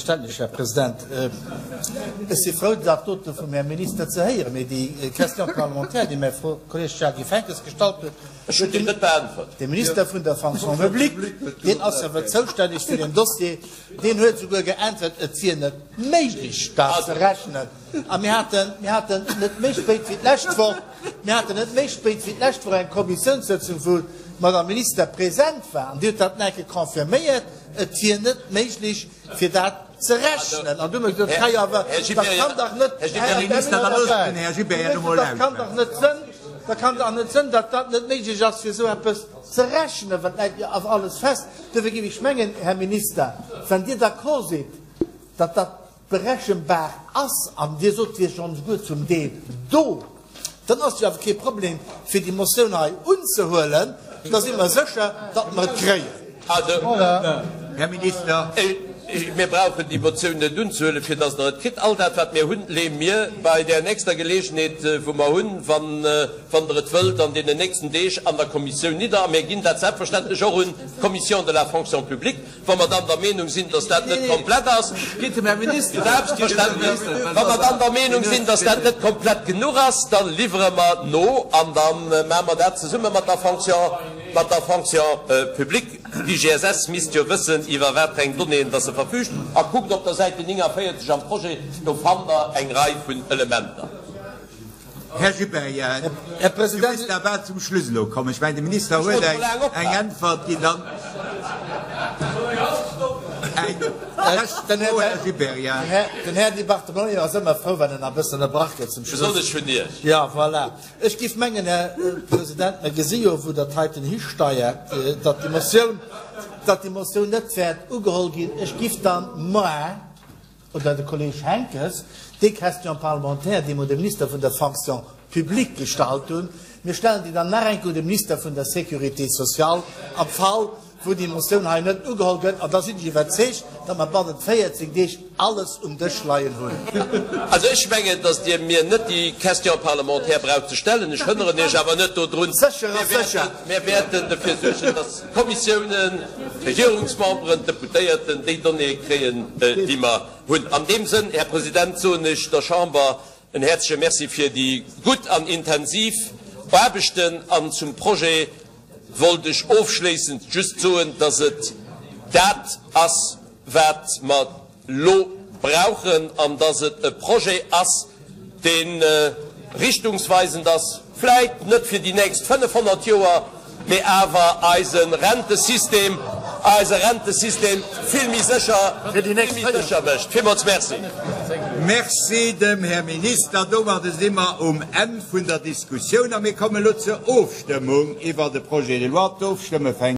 Selbstverständlech, Här President. Ech si frou, dat dote vum Här Minister ze héieren. Mee déi Question parlementaire, déi mäi Kolleg Jacques Henckes gestallt huet, Ech hunn déi net beäntwert. De Minister vun der Fonction publique, deen ass awer zoustänneg fir deen Dossier, deen huet souguer geäntwert, et wier net méiglech, dat ze rechnen. A mir haten, mir haten net méi spéit wéi d'lescht Woch, mir haten net méi spéit wéi d'lescht Woch eng Kommissiounssëtzung, wou d'Madame Minister present war, an déi huet dat nach eng Kéier confirméiert, et wier net méiglech, fir dat ze rechnen. An du hu mer gesot, hei awer, dat kann dach net, Här Minister, dat kann dach net sënn, dat kann dach net sënn, datt dat net méiglech ass, fir esou eppes ze rechnen, well et läit jo awer alles fest. Dofir géif ech mengen, Här Minister, wann Dir d'accord sidd, datt dat berechenbar ass, an Dir sot, et wier schonn esouguer zum Deel do, dann ass jo awer kee Problem, fir déi Motioun hei unzehuelen. Da si mer sécher, datt mer et kréien. Här Minister. Mir brauchen déi Motioun net unzehuelen, fir datt Der et kritt. All dat, wat mir hunn, leeë mir bei där nächster Geleegenheet, wou mer hunn, wann Der et wëllt, an deenen nächsten Deeg an der Kommissioun nidder. A mir ginn dat selbstverständlech och un d'Commission de la fonction publique. Wa mer dann der Meenung sinn, dass dat net komplett ass, selbstverständlech, wa mer dann der Meenung sinn, dass dat net komplett genuch ass, da liwwere mer no an da maache mer dat zesumme mat der Fonction, mat der Fonction publique. D'IGSS misst jo wëssen, iwwer wat fir eng Donnéeën dass se verfügt. A kuckt op der Säit 49 am Projet, do fannt Der eng Rei vun Elementer. Här Gibéryen, du misst awer bal zum Schluss elo kommen. Ech mengen, de Minister huet eng Äntwert ginn. Dann eng lescht Fro, Här Gibéryen. Den Här Di Bartolomeo ass ëmmer frou, wann en e bëssen ënnerbrach gëtt zum Schluss. Besonnesch vun Iech. Jo, voilà. Ech géif mengen, Här President, mer gesi jo, wou dat heiten histeiert, datt déi Motioun, datt déi Motioun net wäert ugeholl ginn. Ech géif dann moi, oder de Kolleg Henckes, déi Question parlementaire, déi mer dem Minister vun der Fonction publique gestallt hunn, mir stellen déi dann nach eng Kéier un de Minister vun der Sécurité sociale am Fall, wou déi Motioun hei net ugeholl gëtt. An da sinn ech iwwerzeegt, datt mer bannent 14 Deeg alles um Dësch leien hunn. Also ech mengen, datt Dir mir net déi Question parlementaire braucht ze stellen. Ech hënneren Iech awer net dodrun. Sécher a sécher. Mir wäerten dofir suergen, datt d'Kommissiounen, d'Regierungsmemberen, d'Deputéierten déi Donnéeë kréien, déi mer hunn. An deem Sënn, Här President, soen ech der Chamber en häerzleche Merci fir déi gutt an intensiv Aarbechten. An zum Projet wollt ech ofschléissend just soen, dass et dat ass, wat mer lo brauchen an dass et e Projet ass, dee richtungsweisend ass, vläit net fir déi nächst 500 Joer, mee awer eise Rentesystem, eise Rentesystem vill méi sécher, vill méi sécher mécht. Villmools Merci. Merci dem Här Minister. Domadde si mer um Enn vun der Diskussioun a mir kommen elo zur Ofstëmmung iwwert de Projet de loi. D'Ofstëmme fänkt.